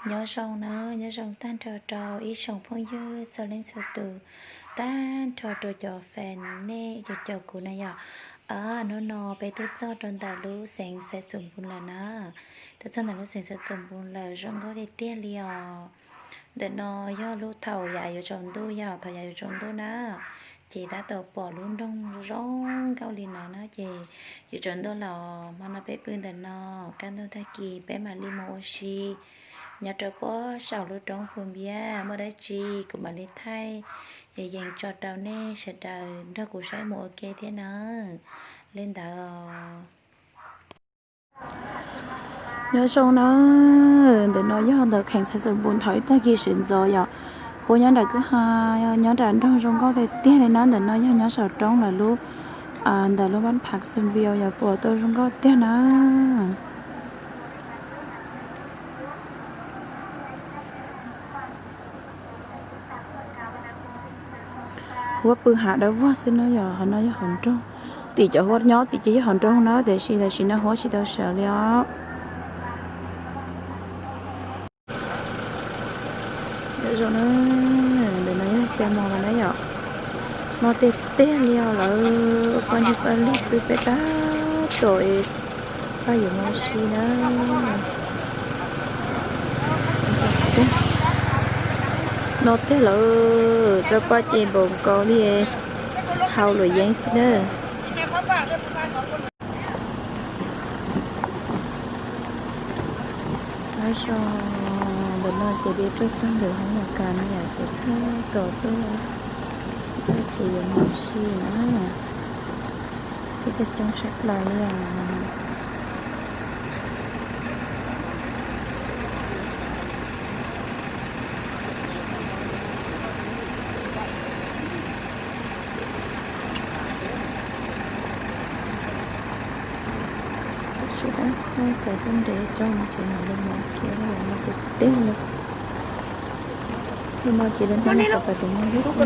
Nyob zoo na, nyob zoo tag nrho rau ib tsoom phooj ywg txhua leej txhua tus, tag nrho rau cov fans nej cov caum kuv na yom. Hnub no peb twb txog rau ntawm lub xeev Xaiv Xus Npus lawm na. Twb txog ntawm lub xeev Xaiv Xus Npus lawm, zoo nkauj tiag tiag li os. Ntawm no yog lub thaum yav yuav tsaus ntuj, yog thaum yav yuav tsaus ntuj na, ces tab tom pom lub nroog zoo nkauj li no na, ces yuav tsaus ntuj los hmo no peb pw ntawm no, kaj ntug tag kis peb mam li mus ua si nyob rau puag saum lub roob Phu Npiab. Muaj dab tsi kuv mam li thaij yees yees tso rau nej sawv daws nrog kuv saib mus ua ke thiab na. Li ntawd os. Nyob zoo na, ntawm no yog ntawm xeev Xaiv Xus Npus thaum ib tag kis sawv ntxov yom. Huab nyob nram kwj ha, nyob nram nroog zoo nkauj tiag tiag li na. Ntawm no yog nyob saum roob lawm lub, ntawm lub Ban Phak Xus Npias yom, pom tau zoo nkauj tiag na. Huab pw hav dawb vog xwb na yom, hauv no yog hauv nroog. Tim cov huab nyob tim ces yog hauv nroog na, tiam sis tam sim no huab tsis tau sawv li os. Nyob zoo na, ntawm no yog xya moos lawm na yom. No tiag tiag li os lawm, poj niam poj lwg xwb peb tab tom es paj yuav mus ua si na. No tiag lawm, tso paj ces npaum nkaus li hau luam yeeb xwb na. Nyob zoo, ntawm no ces peb tuaj txog ntawm hoob Mos Kas no yom, ces peb tab tom tuaj, tuaj ces yuav mus ua si na. Peb tuaj coob tshaj plaws li os. Tsis tab, cov tuaj nres tso no ces mam li mus ua ke, no tiag tiag li. Lub no ces lub no tau pais tus no lub xwb.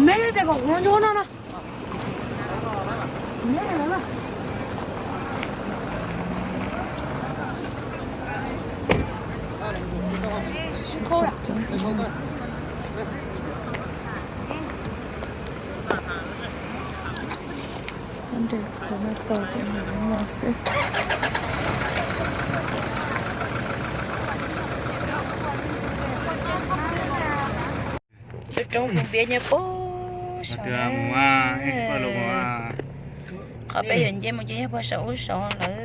Nres no tau ces mam li mus xwb. Lub roob Phu Npiab nyob puag saud na. Qhov peb yuav nce mus ces yog puag saum ub saud lawm.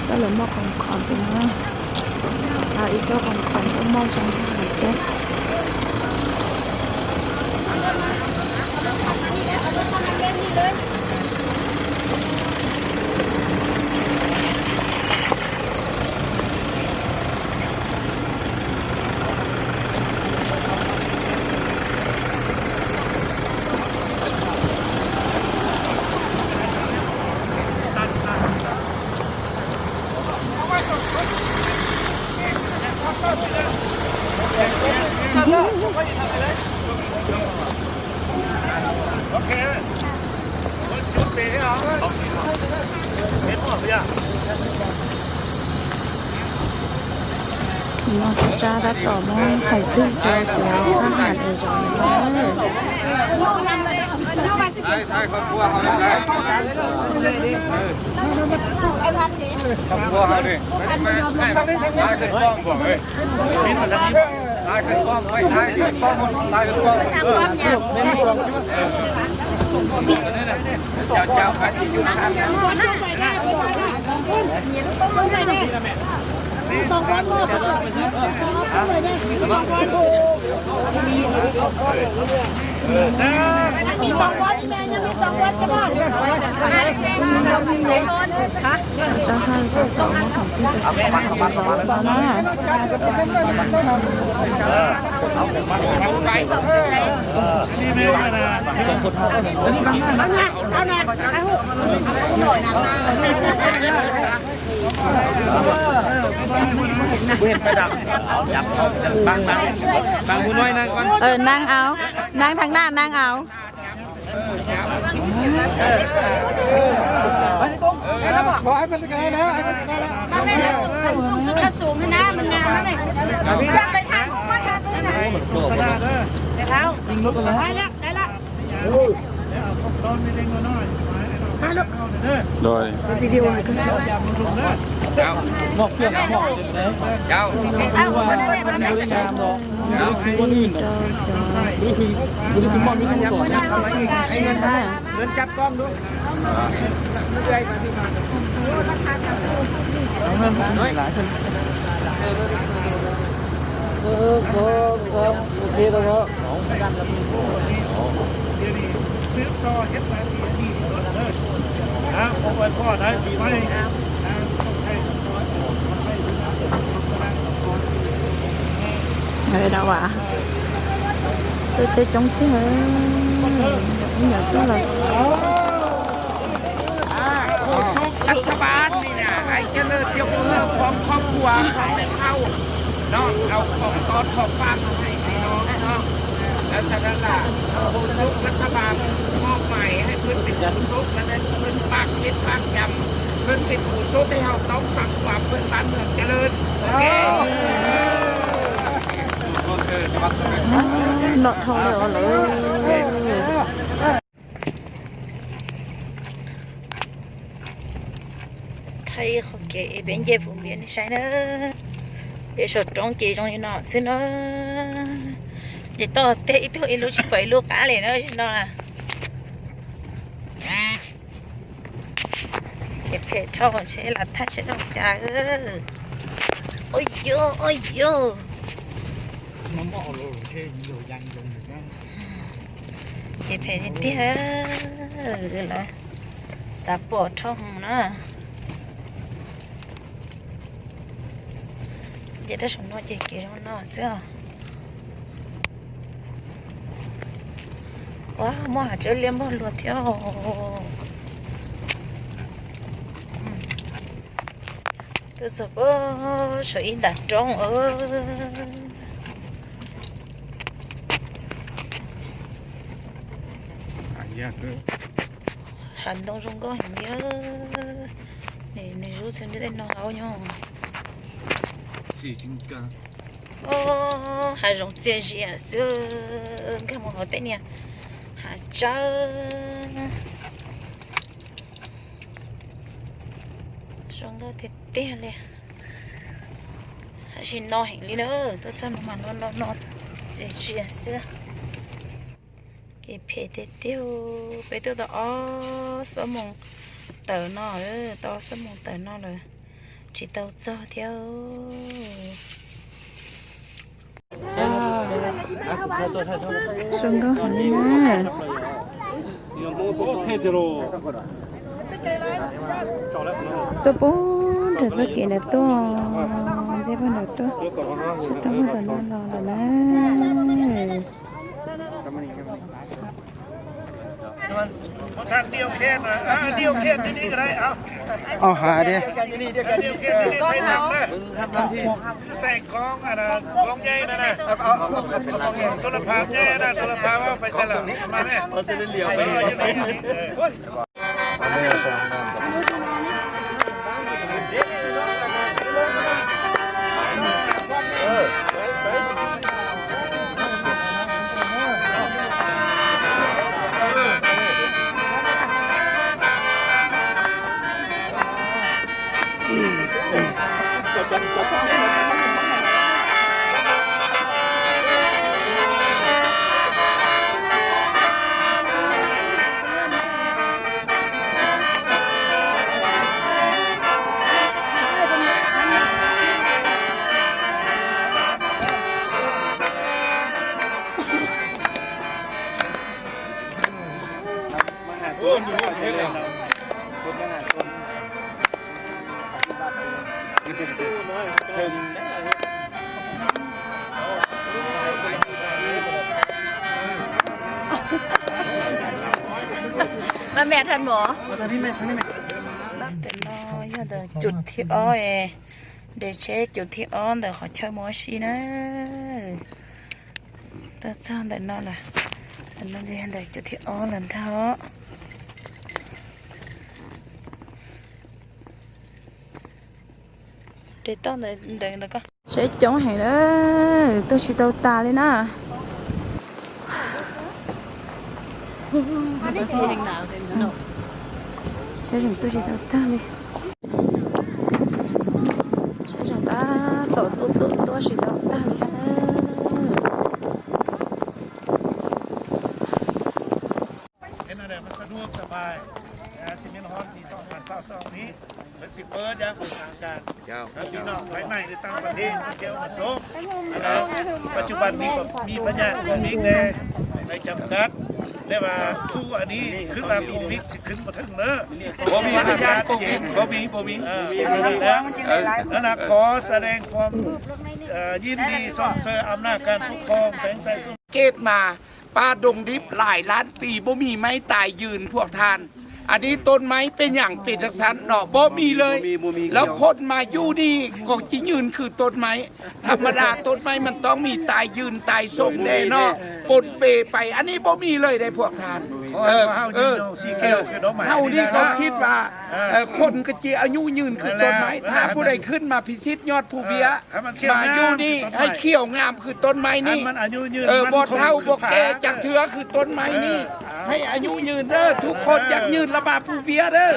Txoj lawv muaj khoom khoom tus no, ib txoj khoom khoom tuaj muaj zoo hais tias. No tsa tab tom muab hais twg rau cov thab ham es zov na. Tsa haj tab tom muab khoom twg rau cov thab ham es zov no na. Nang au, nang thab naj nang au. Rồi. Tuaj tsheb coob tiag, nyuam qhuav nyuam tuaj los. รัฐบาลนี่นะ ให้เจริญยกเลิกของครอบครัวของแม่เฒ่าเนาะ เอาของตอนของฝากมาให้พี่น้องเนาะ แล้วฉะนั้นล่ะ ผู้ชุกรัฐบาลมอบหมายให้เพิ่นเป็นผู้ชุก แล้วได้เพิ่นปากเฮ็ดปากจำ เพิ่นเป็นผู้ชุกให้เฮาต้องฟังความเพื่อนบ้านเมืองเจริญ โอเค Noj dhau lawm os lawm. Thaij ib qho kev peb nce puv npias nej saib na. Peb saum roob ces zoo li no xwb na. Ces toj teg ib tug ib lub tsis pom ib lub qab li na no. Ces phem dhau ntshe lam thaij tsis tau cas. Ua yog ua yog. Ces phem tiag tiag lawm, xav pom dhau na. Ces rau saum no ces kev zoo no xwb os. Ua, muaj hav tsawb liab npog luag thiab. Tuaj txog puag saum ib ntam roob. Hav ntoo zoo nkauj heev li. Nws zub txhua nti tej no hauv nyob. Hav zoov txias zias xwb, nkag mus hauv tej niag hav tsawb. Zoo nkauj tiag tiag li. Tam sim no heev li na, tuaj txog no mas no no no, txias zias xwb. Kev phem tiag tiag. Peb tuaj tau ob xuab moos tawm no, tau ob xuab moos tawm no lawm tsis tau txog thiab. Zoo nkauj heev li na. Tuaj puag nram txoj kev ntawd tuaj, ntsib puag nram tuaj, sab roob puag tom no los lawm na. Os hav di. Ba mẹ thật mổ. Ntawm no yog ntawm cụm thib ob es Nres tsheb cuv thib ob ntawm qhov chaw mus ua si na. Tuaj txog ntawm no lawm, ntawm no yog ntawm cuv thib ob lawm ntag. Nres toj ntawm ntawm ko. Tsheb coob heev lawm, tuaj tsis tau tas li na. Tsheb zeem tuaj tsis tau tag li. Tsheb zeem tab tom tuaj tuaj tuaj tsis tau tag li hab. ปัจจุบันนี้ก็มีพยาธิโควิดในจำกัด แต่ว่าทุกอันนี้ขึ้นมาโควิดสิขึ้นมาถึงเนอะ บ่มีพยาธิโควิด บ่มี บ่มี เออ แล้วนะ ขอแสดงความ เอ่อ ยินดีชมเชยอำนาจการปกครองแขวงไซสมุทร เกตมา ป่าดงดิบหลายล้านปีบ่มีไม้ตายยืนพวกท่าน อันนี้ต้นไม้เป็นอย่างเป็นจังซั่นเนาะ บ่มีเลย บ่มี บ่มี แล้วคนมาอยู่นี่ก็จะยืนคือต้นไม้ ธรรมดาต้นไม้มันต้องมีตายยืนตายทรงแน่เนาะ ปนเปไป อันนี้บ่มีเลยได้พวกท่าน เออ เออ เฮานี่ก็คิดว่า เออ คนก็จะอายุยืนคือต้นไม้ ถ้าผู้ใดขึ้นมาพิชิตยอดภูเวีย มาอยู่นี่ให้เขียวงามคือต้นไม้นี่ เออ บ่เฒ่าบ่แก่จักเทื่อคือต้นไม้นี่ ให้อายุยืนเด้อ ทุกคนอยากยืนแล้วมาภูเวียเด้อ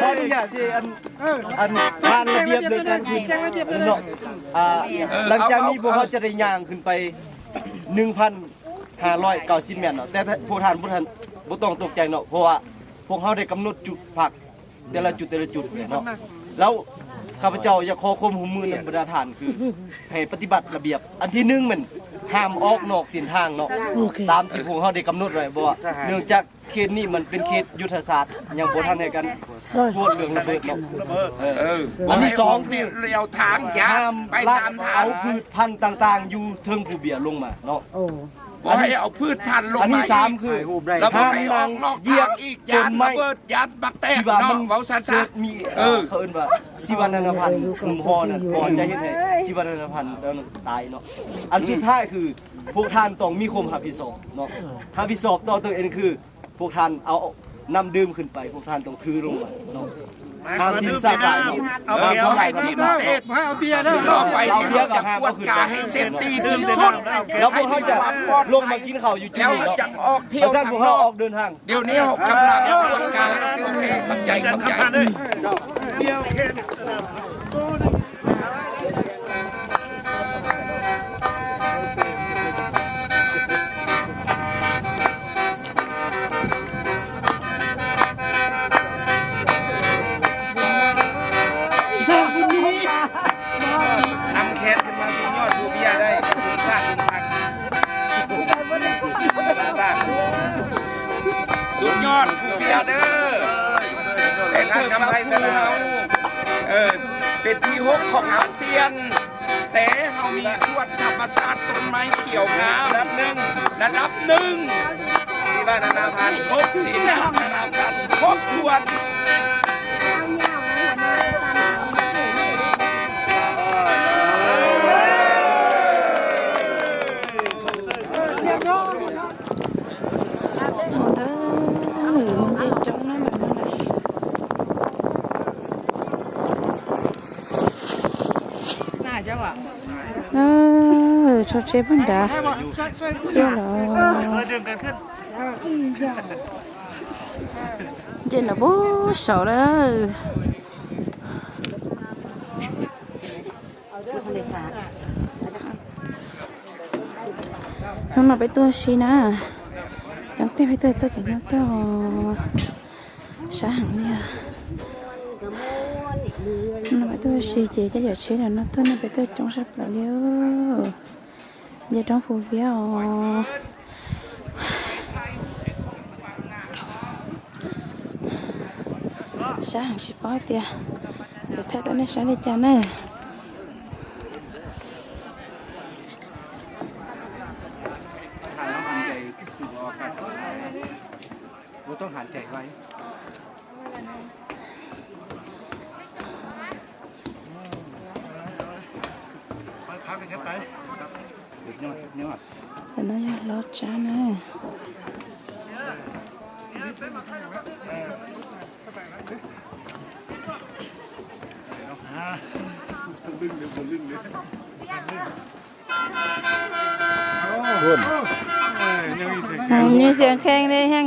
ขออนุญาตสิ อัน อันผ่านระเบียบโดยการที่เนาะ อ่า หลังจากนี้พวกเขาจะได้ย่างขึ้นไป หนึ่งพันห้าร้อยเก้าสิบเมตรเนาะ แต่พวกท่านบ่ทัน บ่ต้องตกใจเนาะ เพราะว่าพวกเขาได้กำหนดจุดพัก แต่ละจุดแต่ละจุดเนาะ แล้วข้าพเจ้าอยากขอความร่วมมือนำบรรดาท่านคือ ให้ปฏิบัติระเบียบ อันที่หนึ่งแม่นห้ามออกนอกเส้นทางเนาะ โอเค ตามที่พวกเขาได้กำหนดไว้ เพราะว่าเนื่องจากเขตนี้มันเป็นเขตยุทธศาสตร์ ยังบ่ทันให้การตรวจเรื่องระเบิดเนาะ เออ อันที่สองคือ แนวทางอย่า ห้าม ไป ลัก ตามทาง เอาพืชพันธุ์ต่างๆ อยู่เทิงภูเวียลงมาเนาะ บ่ให้เอาพืชพันธุ์ลงมาอีก อันที่สามคือ แล้วบ่ให้ออกนอกทางอีก ย้านระเบิด ย้านบักแตกเนาะ เว้าสั้นๆ เกิดมี เออ เขาเอิ้นว่าชีวนานาพันธุ์ กลุ่มฮอน่ะ ก่อนจะเฮ็ดให้ชีวนานาพันธุ์แล้วตายเนาะ อันสุดท้ายคือ พวกท่านต้องมีความรับผิดชอบเนาะ รับผิดชอบต่อตัวเองคือ พวกท่านเอาน้ำดื่มขึ้นไป พวกท่านต้องถือลงมาเนาะ ห้ามถิ่มซากศพเนาะ เอาเบียร์ บ่ให้ถิ่มเศษ เอาเบียร์เด้อ ต่อไปนี้เฮาจะกวดกาให้เซฟตี้ที่สุด แล้วพวกเขาจะลงมากินข้าวอยู่ที่นี่เนาะ แล้วจั่งออกเที่ยวข้างนอก เดี๋ยวนี้เฮากำลังออกกำลังกาย โอเค ขอบใจ ขอบใจ นำแขนขึ้นมาสู่ยอดภูเวียได้ สร้างสร้าง สุดยอดภูเวียเด้อ แต่ทางกำไพสนาม เออ เป็นที่หกของอาเซียน แต่เฮามีสวนธรรมชาติต้นไม้เขียวงาม ระดับหนึ่ง ระดับหนึ่ง ที่ว่านานาพันธุ์ครบ ที่นานาพันธุ์ครบถ้วน Ntses tsoom no mas no lawm. Tso tsev puag nrad tuaj los. Ntses no puag saud lawm. Hnub no peb tuaj ua si na, coob tiag peb tuaj txoj kev no tuaj sab heev li. Hnub no peb tuaj ua si ces coj yawm tsheb no tuaj ne peb tuaj coob sab plaws li. Nce roob Phu Viab os. Sab heev tsis paub tias yuav thaij tau nej saib li cas na. Cov no yog lov tsab na. Nyuj Xia Kheej li heej.